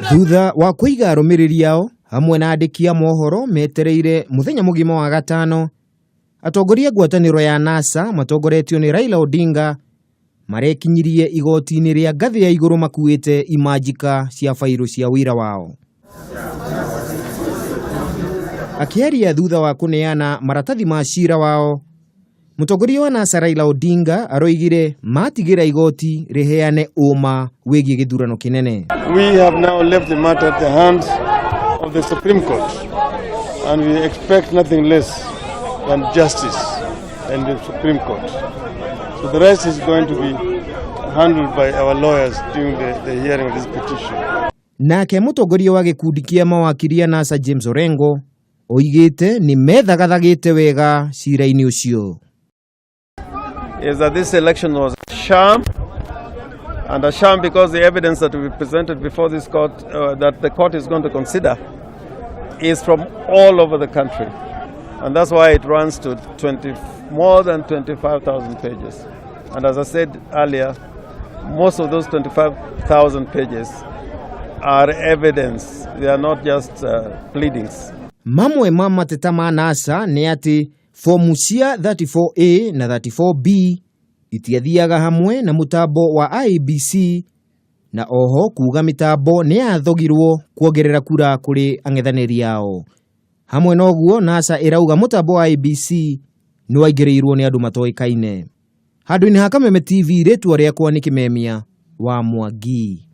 Thutha wa kũiga arũmĩrĩri ao hamwe na andĩki a mohoro metereire mũthenya mũgima wa gatano, atongoria a ngwatanĩro ya NASA matongoretio nĩ Raila Odinga marekinyirie igoti-inĩ rĩa ngathĩ ya igũrũ makuĩte imanjika cia bairũ cia ũira wao. Akĩaria thutha wa kũneana maratathi ma cira wao, mũtongoria wa NASA Raila Odinga aroigire matigĩra igoti rĩheane ũma wĩgiĩ gĩthurano kĩnene. We have now left the matter at the hands of the Supreme Court and we expect nothing less than justice in the Supreme Court. So the rest is going to be handled by our lawyers during the hearing of this petition. Nake mũtongoria wa gĩkundi kĩa mawakiri a NASA James Orengo oigĩte nĩ methagathagĩte wega cira-inĩ ũcio. Is that this election was a sham, and a sham because the evidence that we presented before this court, that the court is going to consider, is from all over the country. And that's why it runs to 20, more than 25,000 pages. And as I said earlier, most of those 25,000 pages are evidence. They are not just pleadings. Mamwe ma mateta ma NASA nĩ atĩ fomu cia 34A na 34B itiathiaga hamwe na mũtambo wa IEBC na oho kuga mĩtambo nĩ yathogirwo kuongerera kura kũrĩ ang'ethanĩri ao. Hamwe na ũguo, NASA ĩrauga mũtambo wa IEBC nĩ waingĩrĩirwo nĩ andũ matoĩkaine. Handũ-inĩ ha Kameme TV, rĩtwa rĩakwa nĩ Kĩmemia wa Mwangi.